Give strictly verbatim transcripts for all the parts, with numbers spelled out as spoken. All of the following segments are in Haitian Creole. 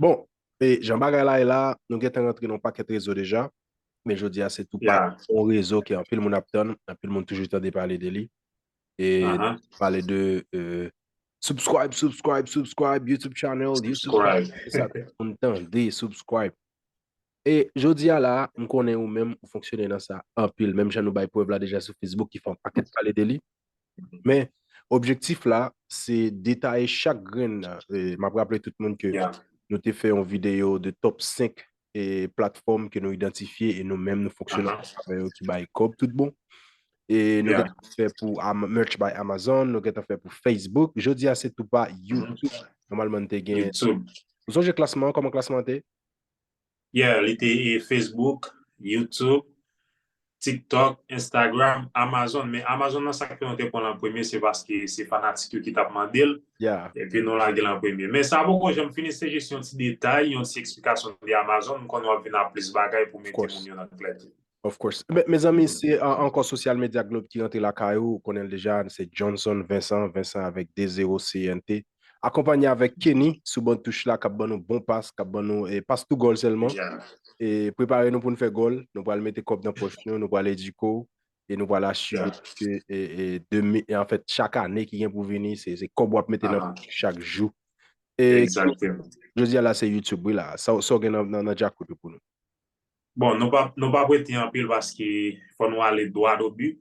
Bon, e jan bagay la ye la, nou gentan rantre nan yon pakèt rezo deja. Men jodi a, se tou pa yon rezo ke anpil moun ap tann, anpil moun toujou tande pale de li. E pale de euh, subscribe, subscribe, subscribe, YouTube channel, YouTube channel. Se sa tout moun tande, subscribe. E jodi a la, m konnen ou menm, ou fonksyone nan sa anpil. Menm jan nou bay prèv la deja sou Facebook, ki fè yon pakèt pale de li. Men, objektif la, se detaye chak grenn. E, m ap raple tout moun ke nou te fè yon videyo de top senk e, platfòm ke nou idantifye e nou menm nou fonksyone avè yo ki bay kòb tout bon. E nou gentan fè pou Am- Merch by Amazon, nou gentan fè pou Facebook. Jodi a, se tou pa YouTube. Nòmalman, nou te gen. YouTube. Ou sonje klasman an, kòman klasman an te? Yeah, li te e, Facebook, YouTube, TikTok, Instagram, Amazon. Men Amazon nan, sa k fè nou te pran l an premye, se paske se fanatik yo ki t ap mande l. Epi nou lage l an premye. Men sa poko janm fini, se jis yon ti detay, yon ti eksplikasyon de Amazon. M konnen w ap vin ak plis bagay pou mete moun yo nan klète. Of course. Men, mezanmi, se an- ankò Social Media Globe ki rantre lakay ou, ou konnen l deja, se Johnson Vincent, Vincent avèk de zero C N T. Akonpanye avèk Kenny sou bann touch la, k ap ban nou bon pas, k ap ban nou e, pas tou gòl sèlman. E prepare nou pou n fè gòl. Nou pral mete kòb nan pòch nou, nou pral edike w, e nou pral asire ke e, e, demi, e, anfèt, chak ane ki gen pou vini, se, se kòb w ap mete nan pòch chak jou. E jodi a la, se YouTube, wi la. Sa, sa w gen nan, nan, nan djakout ou pou nou? Bon, nou pa, nou pa prete anpil paske fò nou ale droit au but.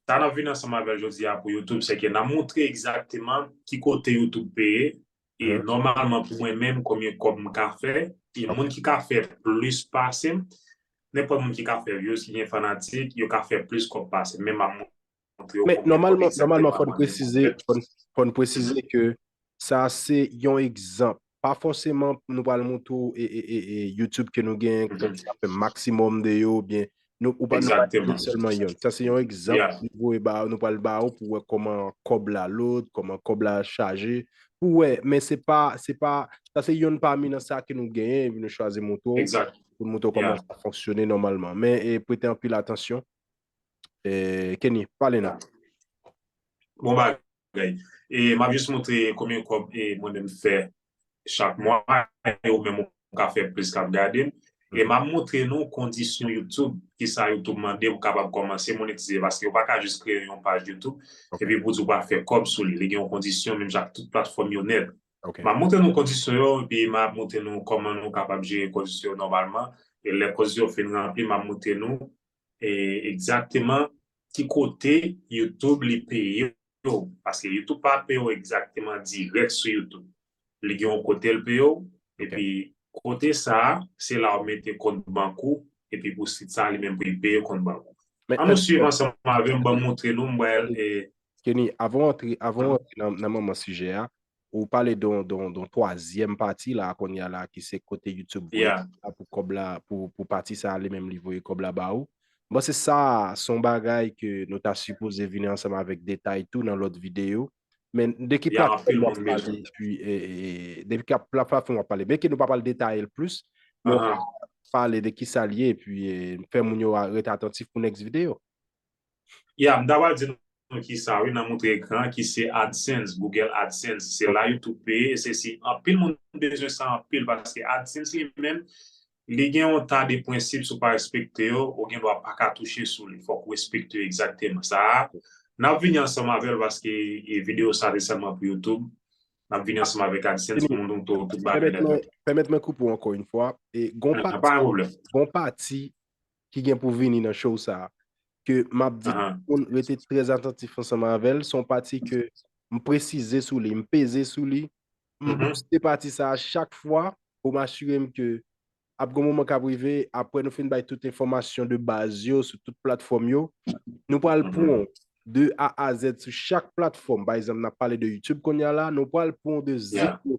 Sa n ap vin ansanm avè l jodi a pou YouTube, se ke n ap montre egzakteman ki kote YouTube peye. E nòmalman, pou mwen menm, konbyen kòb m ka fè. E moun ki ka fè plis pase m, nenpòt moun ki ka fè views, ki gen fanatik, yo ka fè plis kòb pase m. Men m ap montre yo konbyen kòb egzakteman. Men nòmalman, nòmalman, fò n presize, fò n, fò n presize ke sa se yon egzanp. Pa fòseman nou pral montre w e, e, e, e YouTube ke nou gen, konbyen sa fè maksimòm de yo, oubyen nou, ou pa, nou pa di sèlman yonn. Sa se yon egzanp nou voye ba, nou pral ba ou pou wè kòman kòb la load, kòman kòb la chaje, pou wè, men se pa, se pa, sa se yonn pami nan sa ke nou genyen, epi nou chwazi montre w, pou n montre w kòman sa fonksyone nòmalman. Men, e, prete anpil atansyon. E, Kenny, pale nou. Bon bagay. E m ap jis montre konbyen kòb e mwen menm fè chak mwa, e ou menm ou ka fè plis k ap gade m. E m ap montre nou kondisyon YouTube, kisa YouTube mande pou kapab kòmanse monetize, paske ou pa ka jis kreye yon paj YouTube, epi pou di ou pral fè kòb sou li. Li gen yon kondisyon, menm jan ak tout platfòm yo nèt. M ap montre nou kondisyon yo, epi m ap montre nou kòman nou kapab jere kondisyon yo nòmalman. E lè kondisyon yo fin ranpli, m ap montre nou e, egzakteman ki kote YouTube li peye w. Paske YouTube pa peye w egzakteman dirèk sou YouTube. Li gen yon kote l peye w, epi kote sa a, se la w mete kont bank ou, epi pou sit sa a, li menm pou li peye kont bank ou. Ann nou swiv ansanm avè m, ban m montre nou, m pral, e, Kenny, avan w antre, avan w antre nan, nan manman sijè a, ou pale de yon, de yon, de yon twazyèm pati la, kounye a la, ki se kote YouTube voye la pou kòb la, pou, pou pati sa a, li menm li voye kòb la ba ou. M panse sa, se yon bagay ke nou ta sipoze vini ansanm avèk detay tou nan lòt videyo. Men de ki platfòm w ap pale, epi, e, e, e, de ki pla-, platfòm w ap pale. Byenke nou pa pral detaye l plis, men w ka pale de kisa l ye, epi, e, fè moun yo a-, rete atantif pou next videyo. Ya, m ta pral di nou kisa, wi, nan montre ekran, ki se AdSense, Google AdSense. Se la YouTube peye, e se si anpil moun bezwen sa anpil, paske AdSense li menm, li gen yon ta de prensip, si w pa respekte yo, ou gen dwa pa ka touche sou li. Fòk ou respekte yo egzakteman. Sa a, n ap vini ansanm avè l, paske, e, videyo sa a se sèlman pou YouTube. N ap vini ansanm avèk AdSense pou nou montre w tout bagay nèt. Pèmèt mwen, pèmèt mwen koupe w ankò yon fwa. E, gon pati, gon pati ki gen pou vini nan show sa a, ke m ap di tout moun rete trè atantif ansanm avè l. Se yon pati ke m presize sou li, m peze sou li, m bouste pati sa a chak fwa pou m asire m ke ap gon moman k ap rive, apre nou fin bay tout enfòmasyon de baz yo sou tout platfòm yo, nou pral pran de A a Z sou chak platfòm. Pa egzanp, n ap pale de YouTube kounye a la, nou pral pran de zewo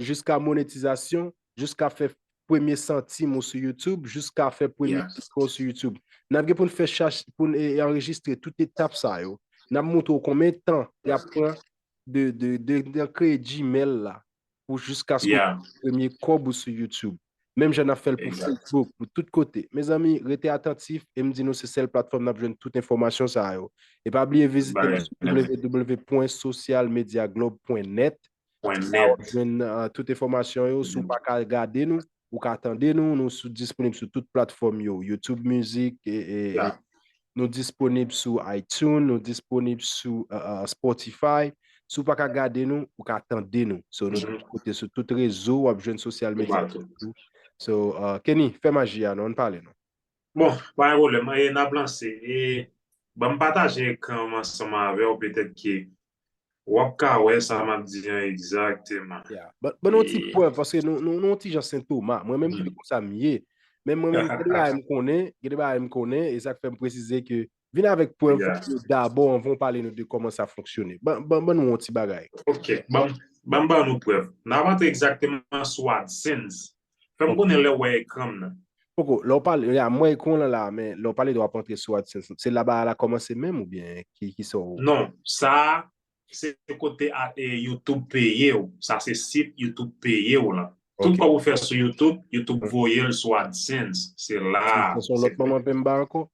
jiska monetizasyon, jiska fè premye santim ou sou YouTube, jiska fè premye kòb ou sou YouTube. N ap gen pou n fè chach, pou n, e, anrejistre tout etap sa yo. N ap montre w konbyen tan y ap pran de, de, de, de kreye Gmail la pou jiskaske w fè premye kòb ou sou YouTube. Menm jan n ap fè l pou Facebook, pou tout kote. Mezanmi, rete atantif e m di nou se sèl platfòm n ap jwenn tout enfòmasyon sa yo. E pa bliye vizite w sou w w w pwen social media globe pwen net. Sa w ap jwenn uh, tout enfòmasyon yo. Si w pa ka gade nou, ou ka tande nou. Nou sou, disponib sou tout platfòm yo. YouTube Music, e, e, e, nou disponib sou iTunes, nou disponib sou uh, uh, Spotify. Si w pa ka gade nou, ou ka tande nou. So, nou kote sou tout rezo, w ap jwenn sosyal medya. So, uh, Kenny, fè maji a, non, ann pale, non. Bon, pa gen pwoblèm. E, n ap lanse. E, ban m pataje ekran m ansanm avè w, petèt ke w ap ka wè sa m ap di an egzakteman. Ban nou yon ti prèv, paske nou, nou, nou yon ti jan Sen Toma. Mwen menm, se konsa m ye. Men mwen menm, gen de bagay m konnen, gen de bagay m konnen, e sa k fè m presize ke vin avèk prèv dabò anvan w pale nou de kòman sa fonksyone. Ban, ban, ban nou yon ti bagay. Ok, ban, ban, ban nou prèv. N ap antre egzakteman sou AdSense. Fè m konnen lè w wè ekran m nan. Poko, lè w pale, ya, m wè ekran w lan la, men lè w pale de w ap antre sou AdSense, se la bagay la kòmanse menm oubyen ki, ki sa w. Non, sa a, se kote a, e, YouTube peye w. Sa se sit YouTube peye w lan. Tout kòb ou fè sou YouTube, YouTube voye l sou AdSense. Se la. Se yon lòt manman penmba ankò?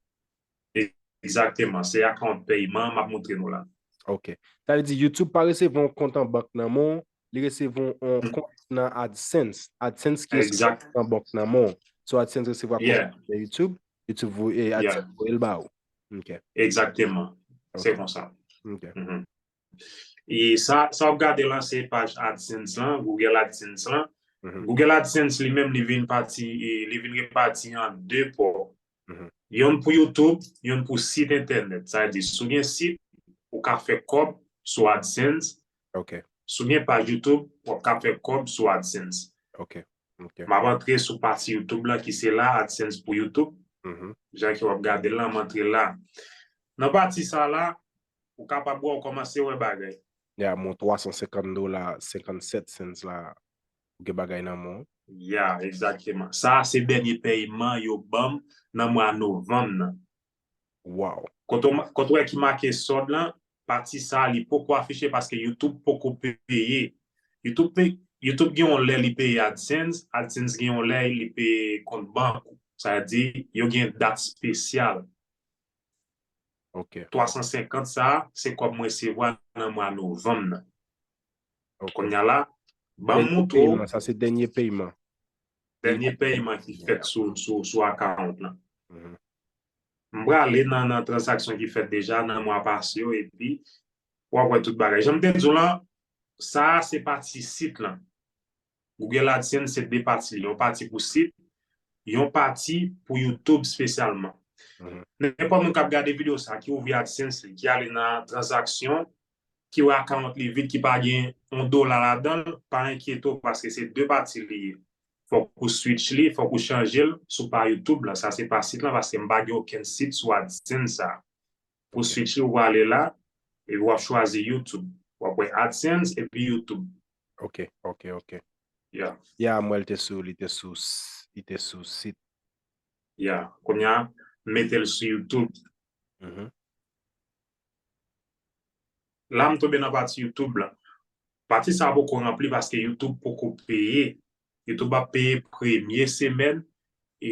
Egzakteman. Se account pèyman m ap montre nou la. Ok. Sa vle di YouTube pa resevwa yon kont an bank nan men w, li resevwa yon kont nan AdSense. AdSense ki resevwa yon kont an bank nan men w. So AdSense resevwa kont nan YouTube, YouTube voye, AdSense voye l ba ou. Ok. Egzakteman. Se konsa. Ok. E sa, sa w ap gade lan se paj AdSense lan, Google AdSense lan. Google AdSense li menm li vin pati, li vin repati an de pò. Yonn pou YouTube, yonn pou sit entènèt. Sa vle di, si w gen sit, ou ka fè kòb sou AdSense. Si w gen paj YouTube, w ap ka fè kòb sou AdSense. M ap antre sou pati YouTube lan ki se la, AdSense pou YouTube. Jan ke w ap gade l lan, m antre la. Nan pati sa la, ou kapab wè, ou kòmanse wè bagay. Ya, m wè twa san senkant dola, senkannsèt cents la, ou gen bagay nan men w. Ya, egzakteman. Sa a se dènye pèyman yo ban m nan mwa novanm nan. Wow. Kote w wè ki make sòd lan, pati sa a li poko afiche paske YouTube poko peye. YouTube pe, YouTube gen yon lè li peye AdSense, AdSense gen yon lè li peye kont bank ou. Sa vle di, yo gen dat espesyal. Ok. Twa san senkant sa a, se kòb m resevwa nan mwa novanm nan. Kounye a la, ban m montre w. Sa se dènye pèyman. Dènye pèyman ki fèt sou, sou, sou account lan. M prale nan, nan tranzaksyon ki fèt deja nan mwa pase yo, epi w ap wè tout bagay. Jan m te di w lan, sa a se pati sit lan. Google AdSense se de pati li, yon pati pou sit, yon pati pou YouTube espesyalman. Nenpòt moun k ap gade videyo sa a, ki ouvri AdSense li, ki ale nan tranzaksyon, ki wè account li vid, ki pa gen yon dola ladan l, pa enkyete w paske se de pati li ye. Fòk ou switch li, fòk ou chanje l sou pa YouTube lan. Sa se pa sit lan paske m pa gen okenn sit sou AdSense sa. Pou switch li, ou prale la, epi w ap chwazi YouTube. W ap wè AdSense epi YouTube. Ok, ok, ok. Ya. Ya, m wè l te sou, li te sou, li te sou sit. Ya, kounye a, m mete l sou YouTube. La, m tonbe nan pati YouTube la. Pati sa a poko ranpli paske YouTube poko peye. YouTube ap peye premye semèn, e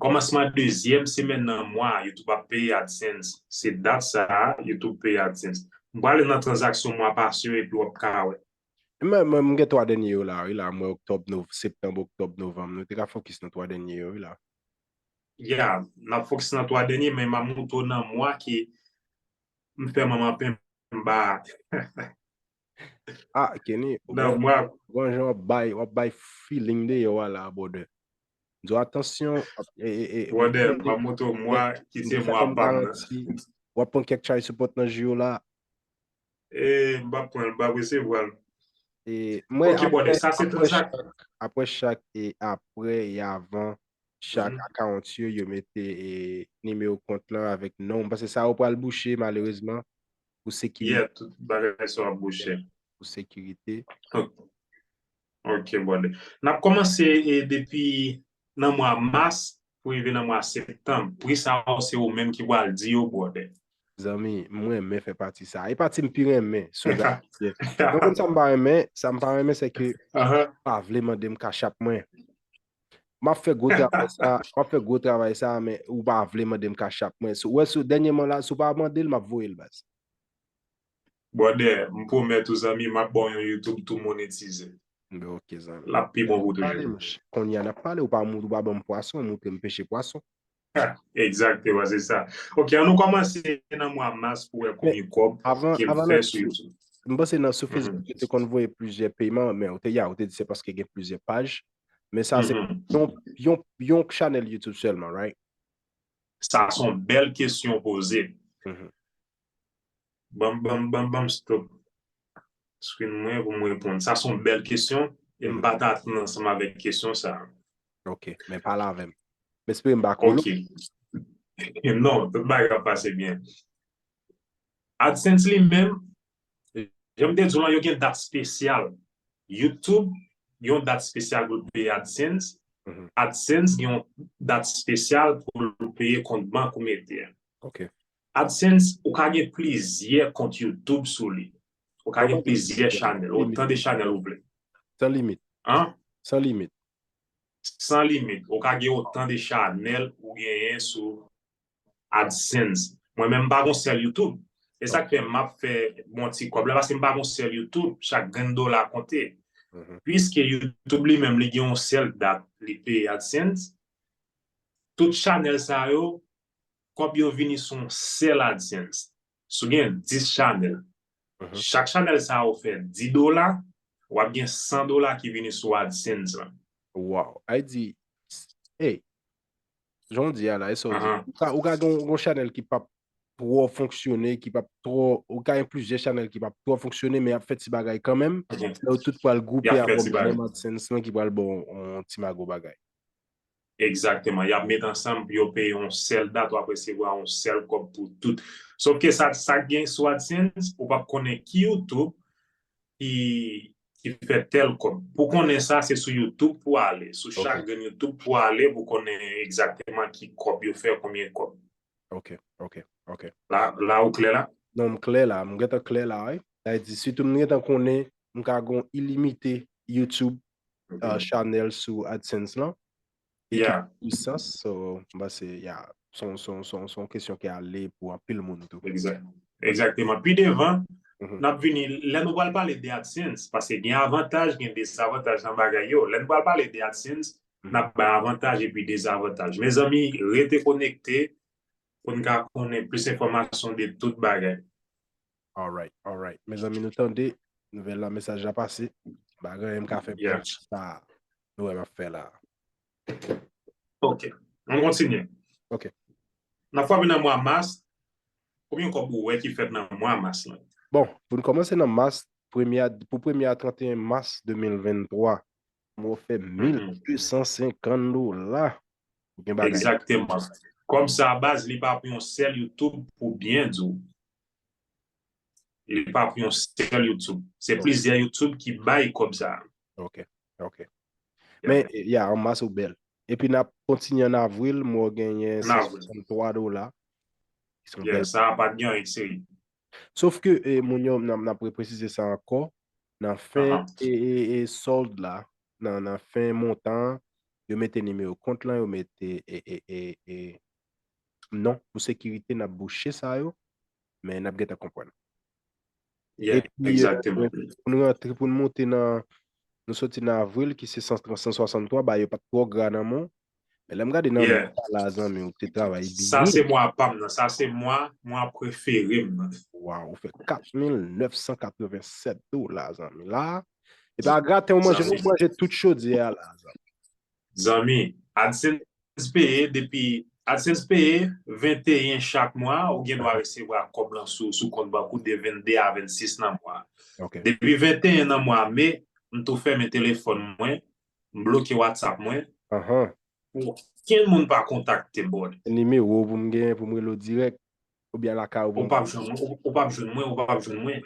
kòmansman dezyèm semèn nan mwa a, YouTube ap peye AdSense. Se dat sa a, YouTube peye AdSense. M prale nan tranzaksyon mwa pase yo epi w ap ka wè. Mwen, mwen, m gen twa dènye yo la, wi, la, m wè oktòb, nov, septanm, oktòb, novanm. Nou te ka fokis nan twa dènye yo, wi, la. Ya, n ap fokis nan twa dènye, men m ap montre w nan mwa ke m fè manman pen m ba. Ah, Kenny, ou gen jan w ap bay, w ap bay feeling deyò a la, brother. M di w atansyon. Brother, m ap montre w mwa ki se mwa pa m nan. W ap pran kèk child support nan jou yo la. E, m p ap pran l, m p ap resevwa l. E, mwen, ok, brother, sa se transak. Apre chak, e apre, e avan, chak account yo, yo mete, e, nimewo kont lan avèk non. M panse sa yo pral bouche, malerezman, pou sekirite. Yeah, tout bagay sa yo ap bouche. Pou sekirite. Ok, brother. N ap kòmanse, e, depi nan mwa mas pou rive nan mwa septanm. Pri sa yo, se ou menm ki pral di yo, brother. Zanmi, m renmen fè pati sa. E pati m pi renmen sou Ayisyen. Ou konn sa m pa renmen? Sa m pa renmen, se ke ou pa vle mande m cash app mwen. M ap fè gwo travay sa, m ap fè gwo travay sa, men ou pa vle mande m cash app mwen. Ou wè, sou, dènyèman la, si w pa mande l, m ap voye l, baz. Brother, m pwomèt ou, zanmi, m ap ba w yon YouTube tou monetize. Ben, ok, zanmi. L ap pi bon pou Pale toujou. M, ch- kounye a n ap pale, ou pa, ou pa ban m pwason, montre m pêche pwason. Egzakteman, se sa. Ok, an nou kòmanse nan mwa mas pou wè konbyen kòb Avan, ke m avan fè nan, sou YouTube. M panse nan sou Mhm. Facebook, yo te konn voye plizyè peyman, men ou te, ya, ou te di se paske gen plizyè paj. Men sa se Mhm. yon, yon, yon chanèl YouTube sèlman, right? Sa se yon bèl kesyon poze. Mhm. Ban m, ban m, ban m, ban m stop screen mwen pou m reponn. Sa se yon bèl kesyon e m Mhm. pa t atann ansanm avèk kesyon sa. Ok, men pale avè m. M espere m pa kolo. Ok. Non, tout bagay ap pase byen. AdSense li menm, jan m te di w lan, yo gen dat espesyal. YouTube, yon dat espesyal pou l peye AdSense. Mhm. AdSense gen yon dat espesyal pou l peye kont bank ou mete a. Ok. AdSense, ou ka gen plizyè kont YouTube sou li. Ou ka gen Kòman plizyè limit? Chanèl, Limit. Otan de chanèl ou vle. San limit. An? San limit. San limit. Ou ka gen otan de chanèl ou genyen sou AdSense. Mwen menm, m pa gon sèl YouTube. E sa k fè m ap fè bon ti kòb la, paske m pa gon sèl YouTube. Chak grenn dola konte. Mhm. Piske YouTube li menm, li gen yon sèl dat li peye AdSense, tout chanèl sa yo, kòb yo vini sou yon sèl AdSense. Si w gen dis chanèl, Mhm. chak chanèl sa yo fè dis dola, w ap gen san dola ki vini sou AdSense lan. Wow. Ay di, hey, jan w di a la, e sa w di. Ahan. Ou ka, ou ka gen yon, yon chanèl ki p ap twò fonksyone, ki p ap twò, ou ka gen plizyè chanèl ki p ap twò fonksyone, men y ap fè ti bagay kanmenm. Mhm. Yo tout pral gwoupe Y ap fè avè ti bagay. menm AdSense lan ki pral ba w yon ti mago bagay. Egzakteman. Y ap met ansanm pou yo peye yon sèl dat, w ap resevwa yon sèl kòb pou tout. Sof ke sa, sa k gen sou AdSense, ou p ap konnen ki YouTube ki, ki fè tèl kòb. Pou konnen sa, se sou YouTube pou ale. Sou Ok. chak grenn YouTube pou ale, pou konnen egzakteman ki kòb yo fè, konbyen kòb. Ok, ok, ok. La, la ou klè la? Non, m klè la. M gentan klè la, wi. Sa vle di, sitou m gentan konnen, m ka gon ilimite YouTube uh, chanèl sou AdSense lan. E ki Yeah. Pwisans, so, m panse, yeah, son, son, son, son kesyon ki ale pou anpil moun tou. Egzak-, egzakteman. Pi devan, Mhm. n ap vini, lè nou pral pale de AdSense, paske gen avantaj, gen dezavantaj nan bagay yo. Lè nou pral pale de AdSense, Mhm. n ap bay avantaj epi dezavantaj. Mezanmi, rete konekte pou n ka konnen plis enfòmasyon de tout bagay. Alright, alright. Mezanmi, nou tande, nouvèl la, mesaj la pase. Bagay m ka fè Yeah. pou sa nou wè m ap fè la. Ok. Ann kontinye. Ok. N ap frape nan mwa mas. Konbyen kòb ou wè ki fèt nan mwa mas lan? Bon, pou n kòmanse nan mas, premye a, pou premye a trannteyen mas de mil venntwa, m wè w fè mil de san senkant dola. Ou gen bagay. Egzakteman. Kòb sa baz, li pa pou yon sèl YouTube pou byen di w. Li pa pou yon sèl YouTube. Se Ok. Plizyè YouTube ki bay kòb sa. Ok, ok. Yeah. Men, ya, an mas ou bèl. Epi n ap kontinye an avril, m wè w genyen An avril. san swasanntwa dola. Ki se yon Yeah, bèl. Sa pa t gen anyen k serye. Sof ke eh, moun yo, n ap, n ap represize sa ankò, nan fen Ahan. e, e, e sòld la, nan, nan fen montan an, yo mete nimewo kont lan, yo mete e, e, e, e, non, pou sekirite, n ap bouche sa yo, men n ap gentan konprann. Yeah, Epi, egzakteman. eh, pou n rantre, pou n monte nan, nou soti nan avril, ki se san, san swasanntwa, ba yo pa t twò gra nan men w. Men lè m gade nan Yeah. men w la, zanmi, ou te travay byen. Sa se mwa pa m nan. Sa se mwa, mwa prefere m nan. Waw, ou fè kat mil nèf san katrevennsèt dola, zanmi. La, e pa graten ou manje, Zanmi. Ou manje tout chodyè a la, zanmi. Zanmi, AdSense peye depi, AdSense peye venteyen chak mwa, ou gen dwa resevwa kòb lan sou, sou kont bank ou de vennde a vennsis nan mwa. Ok. Depi venteyen nan mwa me, m tou fèmen telefòn mwen, m bloke WhatsApp mwen, Ahan. pou okenn moun pa kontakte m, brother. Nimewo pou m genyen pou m rele w dirèk, oubyen lakay ou pou Ou m p ap jwenn mwen, ou, ou p ap jwenn mwen, ou p ap jwenn mwen.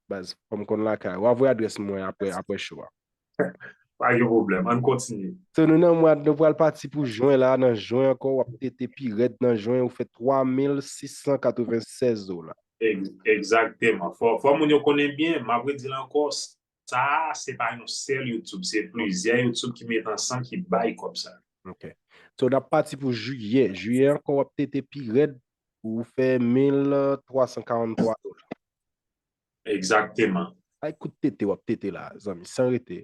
Baz, fò m konn lakay. W a voye adrès mwen apre, apre show a. Pa gen pwoblèm, ann kontinye. So, nou nan mwa, nou pral pati pou jen la, nan jen ankò, w ap tete pi rèd nan jen, ou fè twa mil sis san katrevennsèz dola. Ex-, egzakteman. Fò, fò moun yo konnen byen, m ap redi l ankò, sa a, se pa yon sèl YouTube, se plizyè YouTube ki met ansanm, ki bay kòb sa. Ok. So, n ap pati pou jiyè. Jiyè ankò, w ap tete pi rèd, ou fè mil twa san karanntwa dola. Egzakteman. Ay, kout tete w ap tete la, zanmi, san rete.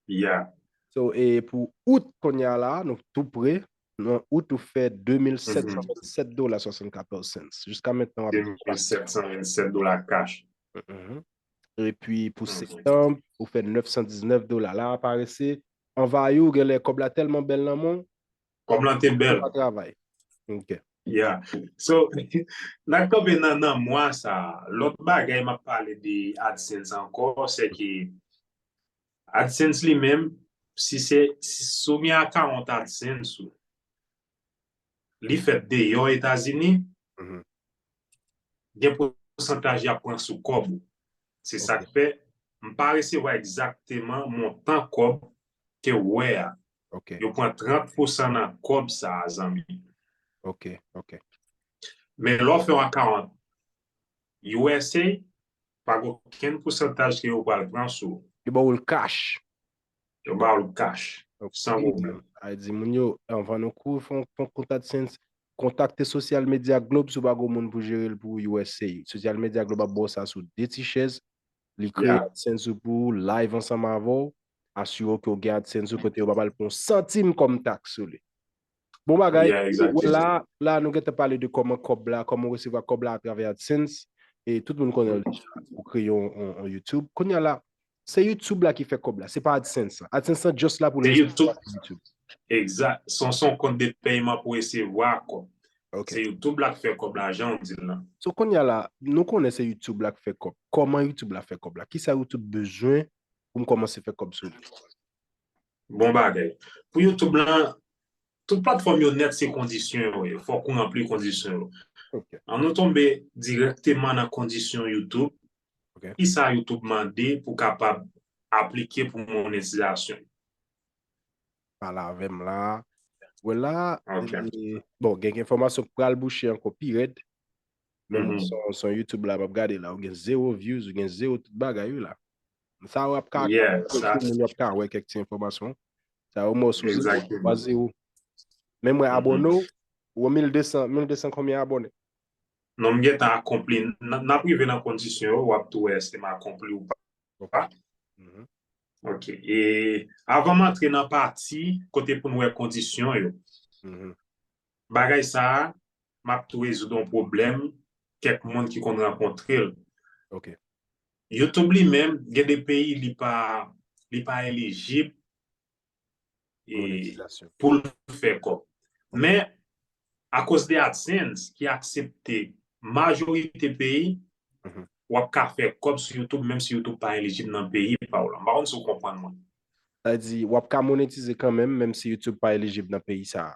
Yeah. So, e pou out kounye a la, nou tou pre. Nan out, ou fè de mil sèt san vennsèt dola swasannkatòz cents. Jiska mentnan, w ap de mil sèt san vennsèt dola cash. Mhm. Epi pou septanm, ou fè nèf san diznèf dola. La, aparese, anvayi w, genlè kòb la tèlman bèl nan men w, Kòb lan te bèl. pa travay. Ok. Yeah. So, n ap kanpe nan, nan mwa sa. Lòt bagay m ap pale de AdSense ankò, se ke AdSense li menm, si se si, si w gen akawont AdSense ou, li fèt deyò Etazini, Mhm. gen pousantaj y ap pran sou kòb ou. Se sa Ok. k fè m pa resevwa egzakteman montan kòb ke w wè a. Ok. Yo pran trant pousan nan kòb sa a, zanmi. Ok. Ok. Men lè w fè yon akawont U S A, pa gen okenn pousantaj ke yo pral pran sou ou. Yo ba w l cash. Yo ba w l cash, Ok. san pwoblèm. Ay di moun yo, anvan nou kouri fè yon, fè yon kont AdSense, kontakte Social Media Globe si w pa gen moun pou jere l pou U S A. Social Media Globe ap ba w sa sou de ti chèz. Li kreye Yeah. AdSense ou pou ou, live ansanm avè w. Asire w ke w gen AdSense ou kote yo pa pral pran yon santim kòm taks sou li. Bon bagay, Yeah, exactly. La, la nou gentan pale de kòman kòb la, kòman w resevwa kòb la atravè AdSense. E tout moun konnen l deja. Ou kreye yon, yon, yon YouTube. Kounye a la, se YouTube la ki fè kòb la, se pa AdSense la. AdSense la just la pou Se l YouTube. YouTube. Egzat. Se yon, se yon kont de pèyman pou resevwa kòb. Ok. Se YouTube la k fè kòb la, jan w di l lan. So kounye a la, nou konnen se YouTube la k fè kòb. Kòman YouTube la fè kòb la? Kisa YouTube bezwen pou m kòmanse fè kòb sou li? Bon bagay. Pou YouTube lan, tout platfòm yo nèt se kondisyon yo ye. Fòk ou ranpli kondisyon yo. Ok. An nou tonbe dirèkteman nan kondisyon YouTube. Ok. Kisa YouTube mande pou kapab aplike pou monetizasyon? Pale avè m la. Wè la, Ok. e, bon, gen, gen enfòmasyon k pral bouche ankò pi rèd. Men Mhm. son, son YouTube la, m ap gade la, ou gen zewo views, ou gen zewo tout bagay, wi la. Sa w ap ka, Yeah, kèk sa- moun yo ap ka wè kèk ti enfòmasyon. Sa yo mò sou zewo, Exactement. pa zewo. Men mwen Mhm. abòne w, ou mil de san, mil de san konbyen abòne? Non, m gentan akonpli. N, n ap rive nan kondisyon yo, w ap tou wè èske m akonpli ou pa. Ok. Mhm. Ok. E avan m antre nan pati kote pou n wè kondisyon yo, Mhm. bagay sa a, m ap tou rezoud yon pwoblèm kèk moun ki konn rankontre l. Ok. YouTube li menm, gen de peyi li pa, li pa elijib e, Monetizasyon. Pou l fè kòb. Men, akoz de AdSense ki aksepte majorite peyi, Mhm. w ap ka fè kòb sou YouTube, menm si YouTube pa elijib nan peyi pa w lan. M pa konn si w konprann mwen. Sa di, w ap ka monetize kanmenm, menm si YouTube pa elijib nan peyi sa a.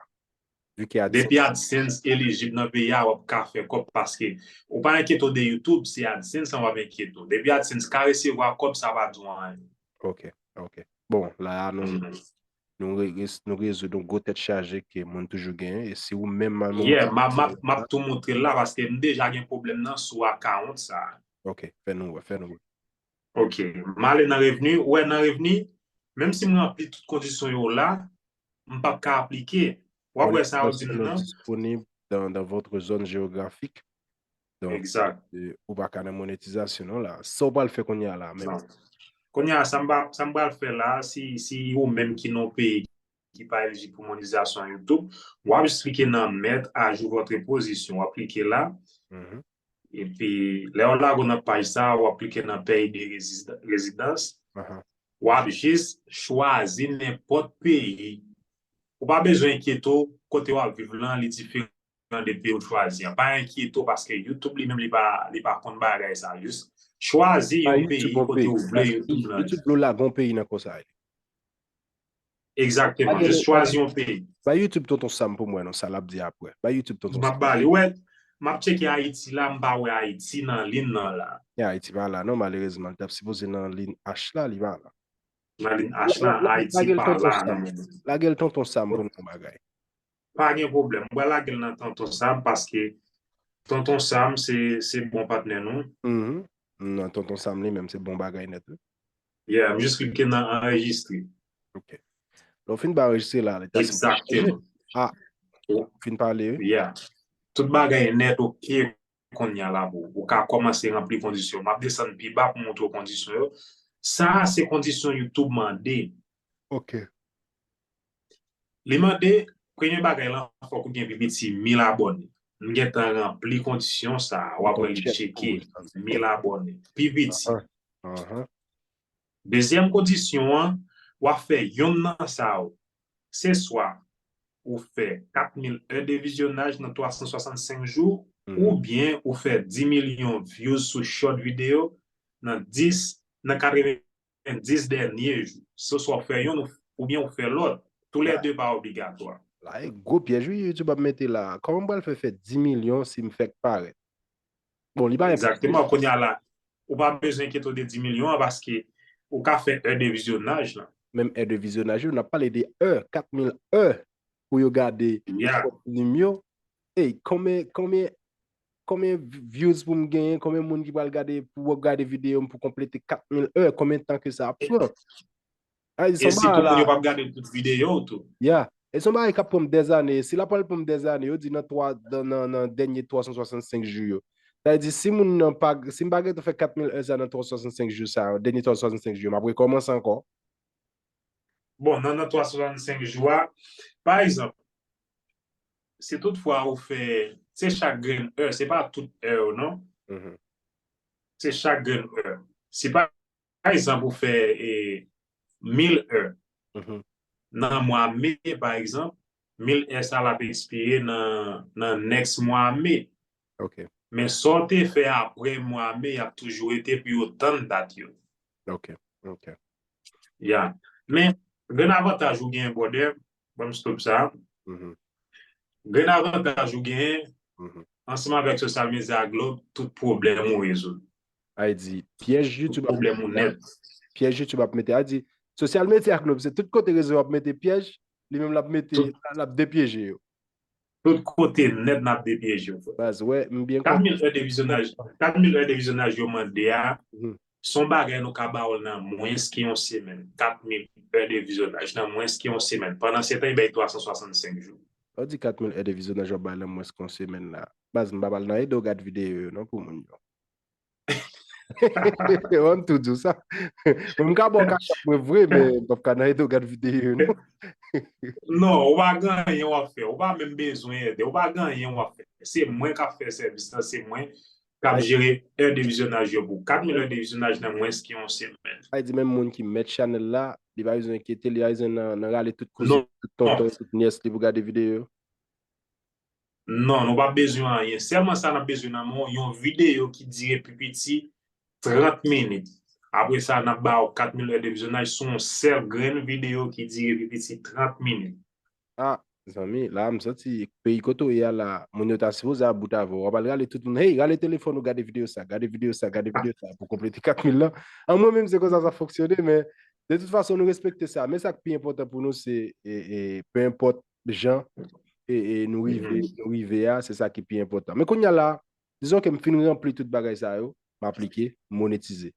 Vu ke AdSense. Depi AdSense elijib nan peyi a, w ap ka fè kòb paske ou pa enkyete w de YouTube, se AdSense an w ap enkyete w. Depi AdSense ka resevwa kòb, sa pa di w anyen. Ok, ok. Bon, la a, nou, Mhm. nou, re- res- nou rezoud yon gwo tèt chaje ke moun toujou genyen. E si ou menm mal Yeah, m ap, m ap, m ap tou montre l la paske m deja gen pwoblèm nan sou akawont sa. Ok, fè nou wè, fè nou wè. Ok, m ale nan revni. Ou wè nan revni, menm si m ranpli tout kondisyon yo la, m p ap ka aplike. W ap wè sa yo di m nan. Disponible dans, dans votre zone géographique. Donc, Exact. euh, ou pa ka nan monetizasyon non la. Sa w pral fè kounye a la menm. Non. Kounye a, sa m pa, sa m pral fè la, si, si ou menm ki nan peyi ki pa elijib pou monetizasyon YouTube, w ap jis klike nan Mettre à jour votre position. W ap klike la. Mhm. Epi, lè w lage w nan paj sa, w ap klike nan Pays de résidence. Aha. W ap jis chwazi nenpòt peyi. Ou pa bezwen enkyete w, kote w ap viv lan, li diferan de peyi w chwazi an. Pa enkyete w paske YouTube li menm li pa, li pa konn bagay sa. Jis chwazi Ah, yon peyi YouTube, yon kote peyi. w vle YouTube lan. YouTube, nou lage yon peyi nan konsa. Egzakteman. Lage Jis chwazi yon peyi. Ba YouTube Tonton Sam pou mwen, non, sa l ap di apre. Ba YouTube Tonton M ap Sam. Bale. Ou wè, m ap tcheke Ayiti la, m pa wè Ayiti nan liy nan la. Ya, Ayiti pa la, non, malerezman. Li t ap sipoze nan liy H la, li pa la. Nan liy H la, La- la- Ayiti lage l pa Tonton la Sam. nan moman. Lage l Tonton Sam pou nou, bagay. Pa gen pwoblèm. Mwen lage l nan Tonton Sam paske Tonton Sam se, se bon patnè nou. Mhm. Non, Tonton Sam li menm, se bon bagay nèt, wi. Yeah, m jis klike nan anrejistre. Ok. Lè w fin ba anrejistre la, li ta Egzakteman. Ah, fin pale, wi. Yeah. Tout bagay nèt, ok. kounye a la pou ou ka kòmanse ranpli kondisyon. M ap desann pi ba pou montre w kondisyon yo. Sa a se kondisyon YouTube mande. Ok. Li mande, premye bagay lan, fòk ou gen pi piti mil abòne. M gentan ranpli kondisyon sa a. W ap wè li tcheke mil abòne. Pi piti. Dezyèm kondisyon an, w ap fè yonn nan sa yo. Se swa ou fè kat mil è de vizyonaj nan twa san swasannsenk jou, oubyen ou fè dis milyon views sou short video nan dis, nan katreven dis dènye jou. Se swa w fè yonn oubyen ou fè lòt. Toulède pa obligatwa. La e gwo pyèj wi YouTube ap mete la. Kòman m pral fè fè dis milyon si m fèk parèt? Bon, li pa enpòtan. Egzakteman, kounye a la, ou pa bezwen enkyete w de dis milyon an paske ou ka fè è de vizyonaj lan. Menm è de vizyonaj yo, n ap pale de è, kat mil è pou yo gade short film yo. Ey, konbyen, konbyen, konbyen views pou m genyen, konbyen moun ki pral gade, pou gade videyo m pou konplete kat mil è, konbyen tan ke sa ap pran? E sitou moun yo p ap gade tout videyo w tou. Ya. E se yon bagay k ap pran m dèzane. Si l ap pral pran m dèzane, yo di nan twa, nan, nan, nan dènye twa san swasannsenk jou yo. Sa vle di, si moun nan pa, si m pa gentan fè kat mil è sa nan twa san swasannsenk jou sa yo, dènye twa san swasannsenk jou yo, m ap rekòmanse ankò. Bon, nan, nan twa san swasannsenk jou a, pa egzanp, si toutfwa ou fè, se chak grenn è, se pa tout è yo, non? Se chak grenn è. Si pa pa egzanp, ou fè e, mil è nan mwa me, pa egzanp, mil è sa l ap ekspire nan, nan next mwa me. Men sa w te fè apre mwa me, y ap toujou rete pou yo tann dat yo. Ok, ok. Ya. Men, grenn avantaj ou gen, brother, ban m stop sa. Grenn avantaj ou genyen ansanm avèk Social Media Globe, tout pwoblèm ou rezoud. Ay di, pyèj YouTube ap mete la. Pyèj YouTube ap mete. Ay di, Social Media Globe, se tout kote rezo ap mete pyèj, li menm l ap mete, l ap depyeje yo. Tout kote nèt n ap depyeje yo, frè. Baz, wè, m byen konprann. Kat mil è de vizyonaj, kat mil è de vizyonaj yo mande a, se yon bagay nou ka ba w l nan mwens ke yon semèn. Kat mil è de vizyonaj nan mwens ke yon semèn. Pandan se tan, li bay twa san swasannsenk jou. Lè w di kat mil è de vizyonaj w ap bay nan mwens ke yon semèn la. Baz, m pa pral nan ede w gad videyo yo non pou moun yo. Wè m tou di w sa. Mwen m ka ba w kachap mwen vre, men m p ap ka nan ede w gad videyo yo non. Non, ou pa gen anyen w ap fè. Ou pa menm bezwen ede. Ou pa gen anyen w ap fè. Se mwen k ap fè sèvis lan, se mwen k ap jere è de vizyonaj yo pou ou. Kat mil è de vizyonaj nan mwens ke yon semèn. Sa vle di menm moun ki mèt chanèl la, li pa bezwen enkyete, li pa bezwen nan, nan rale tout kouzen, tout tonton, tout nyès li pou gade videyo yo? Non, nou p ap bezwen anyen. Sèlman sa n ap bezwen nan men w, yon videyo ki dire pi piti trant minit. Apre sa, n ap ba w kat mil è de vizyonaj sou yon sèl grenn videyo ki dire pi piti trant minit. Ah, zanmi, la m santi peyi kote w ye a la, moun yo ta sipoze ap bout avè w. W ap al rale tout moun, hey, rale telefòn ou, gade videyo sa, gade videyo sa, gade videyo sa, pou konplete kat mil lan. An mwen menm, se konsa sa fonksyone, men de tout fason, nou respekte sa. Men sa k pi enpòtan pou nou, se, e, e, pe enpòt jan e, e nou rive, nou rive a, se sa ki pi enpòtan. Men kounye a la, dizon ke m fin ranpli tout bagay sa yo, m aplike, m monetize.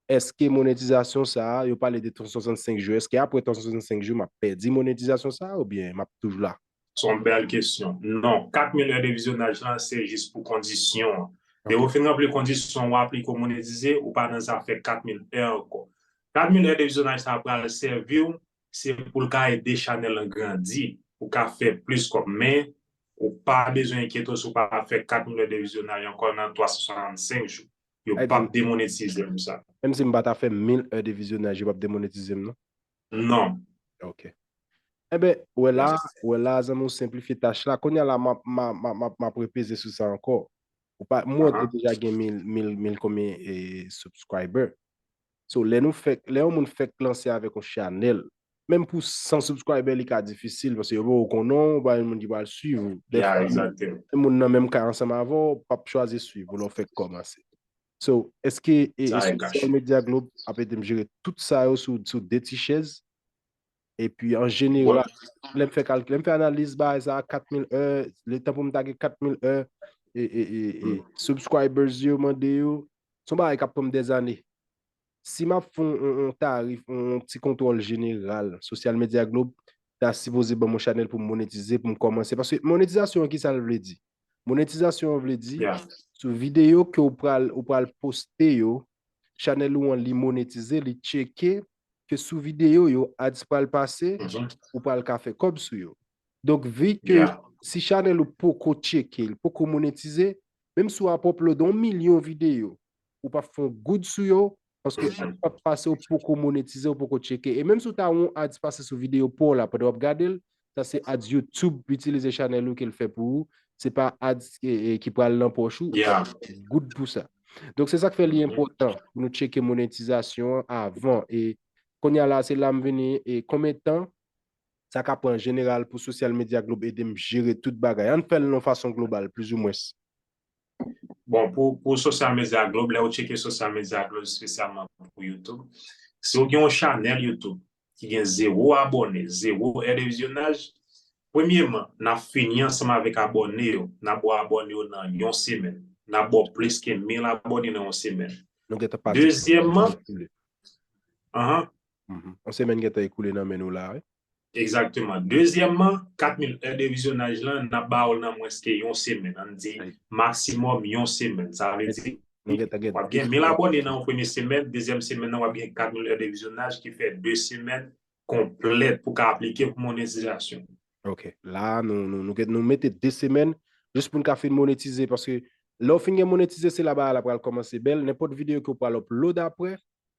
Èske monetizasyon sa a, yo pale de twa san swasannsenk jou, èske apre twa san swasannsenk jou, m ap pèdi monetizasyon sa a oubyen m ap toujou la? Se yon bèl kesyon. Non, kat mil è de vizyonaj lan, se jis pou kondisyon an. Depi w fin ranpli kondisyon, w aplike, w monetize, ou pa nan zafè kat mil è ankò. Kat mil è de vizyonaj sa a pral sèvi w se pou l ka ede chanèl lan grandi, ou ka fè plis kòb, men ou pa bezwen enkyete w si w pa fè kat mil è de vizyonaj ankò nan twa san swasannsenk jou. Yo p ap demonetize m sa. Menm si m pa ta fè mil è de vizyonaj, yo p ap demonetize m non? Non. Ok. Enben, wè la, wè la, zanmi, w senplifye tach la. Kounye a la, m ap, m ap, m ap, m ap, m ap repeze sou sa ankò. Ou pa, m wè w te deja gen mil, mil, mil konbyen e, subscriber. So, lè nou fèk, lè yon moun fèk lanse avèk yon chanèl, menm pou san subscriber, li ka difisil, paske yo poko konnen w, ou pa yon moun ki pral swiv ou. Dèfwa, moun nan menm kay ansanm avè w, p ap chwazi swiv ou lè w fèk kòmanse. So, èske e, e Social Media Globe ap ede m jere tout sa yo sou, sou de ti chèz? Epi an jeneral, lè m fè kalkil, lè m fè analiz bagay sa a, kat mil è, letan pou m ta gen kat mil è, e, e, e, e, subscribers yo mande yo, se yon bagay k ap pran m dèzane. Si m ap fè yon, yon, yon tarif, yon, yon ti kontwòl jeneral, Social Media Globe ta sipoze ban m yon chanèl pou m monetize, pou m kòmanse. Paske monetizasyon an, ki sa l vle di? Monetizasyon an vle di, sou videyo ke ou pral, ou pral poste yo, chanèl ou an li monetize, li tcheke ke sou videyo yo, ads pral pase, ou pral ka fè kòb sou yo. Donk, vi ke si chanèl ou poko tcheke, li poko monetize, menm si w ap upload yon milyon videyo, ou p ap fè yon goud sou yo, paske ads p ap pase, ou poko monetize, ou poko tcheke. E menm si w ta wè yon ads pase sou videyo pa w la, pandan w ap gade l, sa se ads YouTube itilize chanèl ou ke l fè pou ou. Se pa ads e, e, ki pral nan pòch ou, ou p ap fè goud pou sa. Donk, se sa k fè li enpòtan pou nou tcheke monetizasyon an avan. E kounye a la, se la m vini, e konbyen tan sa ka pran an jeneral pou Social Media Globe ede m jere tout bagay? Ann fè l nan yon fason global, plizoumwens. Bon, pou, pou Social Media Globe, lè ou tcheke Social Media Globe espesyalman pou YouTube, si w gen yon chanèl YouTube ki gen zewo abòne, zewo è de vizyonaj, premyeman, n ap fini ansanm avèk abòne yo, n ap ba w abòne yo nan yon semèn. N ap ba w plis ke mil abòne nan yon semèn. Dezyèmman, yon semèn gentan ekoule nan men nou la, wi. Egzakteman. Dezyèmman, kat mil è de vizyonaj lan, n ap ba w l nan mwens ke yon semèn. Ann di maksimòm yon semèn. Sa vle di, w ap gen mil abòne nan yon premye semèn, dezyèm semèn nan, w ap gen kat mil è de vizyonaj ki fè de semèn konplèt pou ka aplike pou monetizasyon. Ok. La, nou, nou, nou, nou mete de semèn jis pou n ka fin monetize, paske lè w fin gen monetize, se la bagay la pral kòmanse bèl. Nenpòt videyo ke w pral upload apre,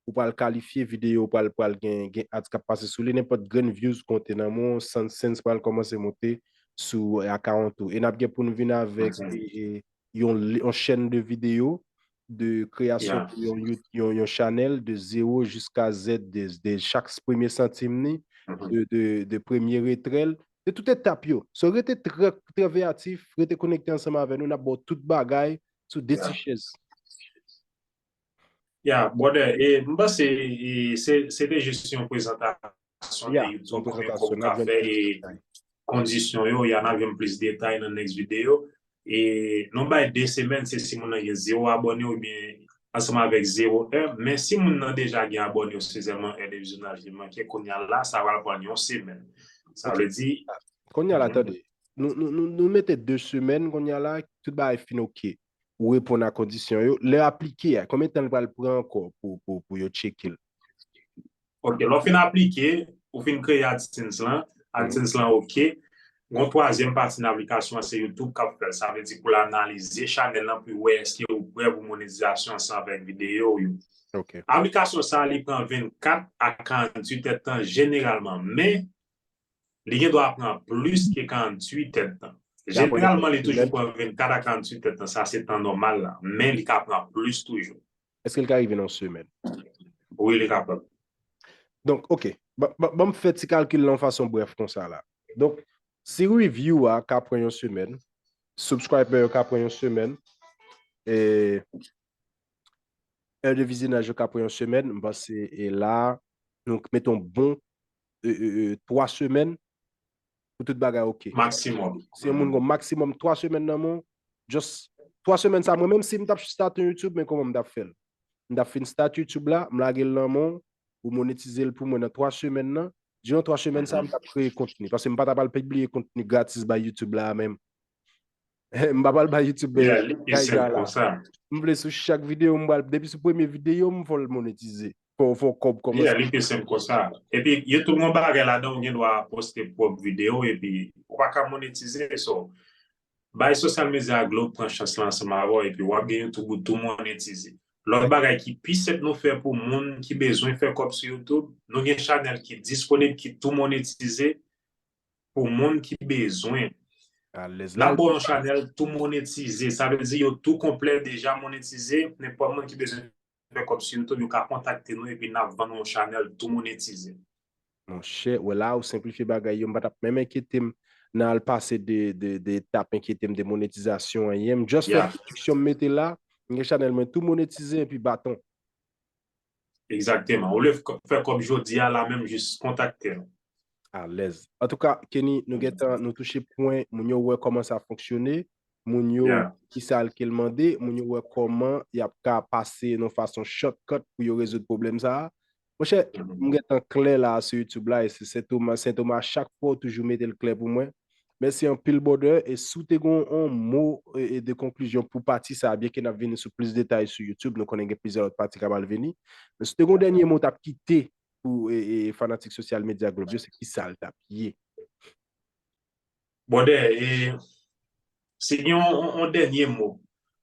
ou pral kalifye videyo, ou pral, pral gen, gen ads k ap pase sou li, nenpòt grenn views konte nan men w, cents pral kòmanse monte sou account ou. E n ap gen pou n vin avèk e, e, yon, yon chèn de videyo de kreyasyon pou yon, yon, yon chanèl de zewo jiska zèt, de, de chak premye santim ni, de, de, de premye retrèl, de tout etap yo. So, rete trè, trè veyatif, rete konekte ansanm avè nou, n ap ba w tout bagay sou de ti chèz. Ya, brother, e, m panse e, se, se te jis yon prezantasyon de YouTube, kòman w ka fè e kondisyon yo, y a n ap jwenn plis detay nan next video. E nou bay de semèn, se si moun nan gen zewo abòne oubyen ansanm avèk zewo è, men si moun nan deja gen abòne yo, se sèlman è de vizyonaj li manke, kounye a la, sa pral pran yon semèn. Sa vle di. Kounye a la, tande, nou, nou, nou, nou mete de semèn, kounye a la, tout bagay fin ok. Ou reponn a kondisyon yo. Lè aplike a, konbyen tan l pral pran ankò pou, pou, pou yo tcheke l? Ok, lè w fin aplike, ou fin kreye AdSense lan, AdSense lan ok. Gon twazyèm pati nan aplikasyon an se YouTube k ap fè l. Sa vle di pou l analize chanèl lan pou l wè èske ou prè pou monetizasyon ansanm avèk videyo w yo. Ok. Aplikasyon sa a li pran vennkat a karanntuit èdtan jeneralman, men li gen dwa pran plis ke karanntuit èdtan. Jeneralman, li toujou pran vennkat a karanntuit èdtan. Sa se tan nòmal la. Men li ka pran plis toujou. Èske l ka rive nan yon semèn? Wi, li kapab. Donk, ok. Ban m fè ti kalkil la yon fason brèf konsa la. Donk, si review a ka pran yon semèn, subscriber yo ka pran yon semèn, e è de vizyonaj yo ka pran yon semèn, m panse e la, nou mete yon bon e, e, e, twa semèn pou tout bagay ok. Maksimòm. Si yon moun gon maksimòm twa semèn nan men w, just twa semèn sa, mwen menm si m t ap start yon YouTube, men kòman m t ap fè l? M t ap fin start YouTube la, m lage l nan men w, ou monetize l pou mwen nan twa semèn nan. Diran twa semèn sa, m t ap kreye kontni, paske m pa t ap al pibliye kontni gratis bay YouTube la menm. M pa pral bay YouTube gay la. M vle sou chak videyo m pral, depi sou premye videyo m fò l monetize. Fò fò kòb kòmanse. Yeah, li pi senp konsa. Epi YouTube gon bagay ladan, ou gen dwa poste pwòp videyo epi ou pa ka monetize. So, bay Social Media Globe pran chans la ansanm avè w epi w ap gen YouTube ou tou monetize. Lòt bagay ki pi senp nou fè pou moun ki bezwen fè kòb sou YouTube, nou gen chanèl ki disponib ki tou monetize. Pou moun ki bezwen. N ap ba w yon chanèl tou monetize. Sa vle di yo tou konplè deja monetize. Nenpòt moun ki bezwen fè kòb sou YouTube, yo ka kontakte nou epi n ap vann yon chanèl tou monetize. Monchè, wè la ou senplifye bagay yo. M pa t ap menm enkyete m nan al pase de, de, de etap enkyete m de monetizasyon anyen. M just fè pwodiksyon m mete la. M gen chanèl mwen tou monetize epi baton. Egzakteman. Ou vle fè kòb jodi a la menm, jis kontakte nou. Alèz. Antouka, Kenny, nou gentan, nou touche pwen, moun yo wè kòman sa fonksyone, moun yo ki sa l ke l mande, moun yo wè kòman y ap ka pase nan fason shortcut pou yo rezoud pwoblèm sa a. Monchè, m gentan klè la sou YouTube la, e se Sen Toma, Sen Toma, chak fwa ou toujou mete l klè pou mwen. Mèsi anpil, brother. E si w te gen yon mo e, e de konklizyon pou pati sa a, byenke n ap vini sou plis detay sou YouTube, nou konnen gen plizyè lòt pati k ap al vini. Men si w te gen yon dènye mo w t ap kite pou e, e, fanatik sosyal medya Globe yo, se ki sa l t ap ye? Brother, e, si gen yon, yon, yon dènye mo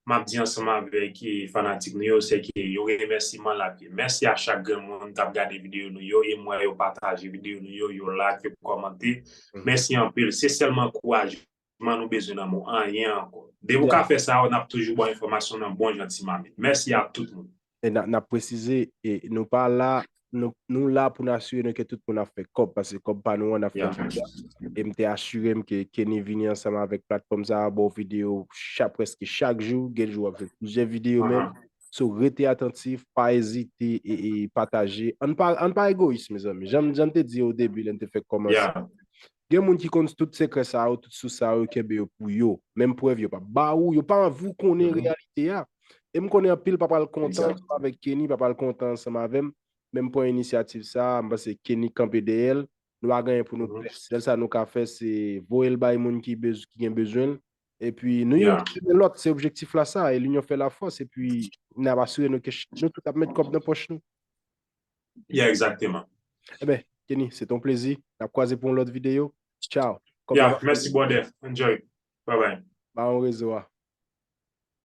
m ap di ansanm avèk e, fanatik nou yo, se ke yon remèsiman l ap ye. Mèsi a chak grenn moun k ap gade videyo nou yo, e m wè yo pataje videyo nou yo, yo like, yo kòmante. Mèsi anpil. Se sèlman ankourajman nou bezwen nan men w, anyen ankò. Depi w ka fè sa, n ap toujou ba w enfòmasyon nan bon jan ti mamit. Mèsi a tout moun. E n ap, n ap presize, e nou pa la, nou, nou la pou n asire nou ke tout moun ap fè kòb, paske kòb pa nou an, n ap fè l deja. E m te asire m ke Kenny vini ansanm avèk platfòm sa a, ba w videyo cha, prèske chak jou, gen jou w ap jwenn plizyè videyo menm. So, rete atantif, pa ezite e, e pataje. Ann pa, ann pa egoyis, mezanmi. Jan, jan m te di o debi, lè n te fèk kòmanse. Gen moun ki konn tout sekrè sa yo, tout sous sa yo, yo kenbe yo pou yo. Menm prèv yo p ap ba ou, yo pa anvi w konnen reyalite a. E m konnen anpil pa pral kontan ansanm avèk Kenny, pa pral kontan ansanm avè m. Men m pran inisyativ sa a, m panse Kenny kanpe dèyè l. Nou pa gen anyen pou nou pè. Sèl sa nou ka fè, se voye l bay moun ki, bez, ki gen bezwen l. Epi nou youn kenbe lòt, se objektif la sa, e linyon fè lafòs, epi n ap asire nou ke ch- nou tout ap met kòb nan pòch nou. Yeah, egzakteman. Eben, Kenny, se te yon plezi. N ap kwaze pou yon lòt videyo. Ciao. Yeah, mèsi, brother. Enjoy. Bye bye. Ba yon rezo a.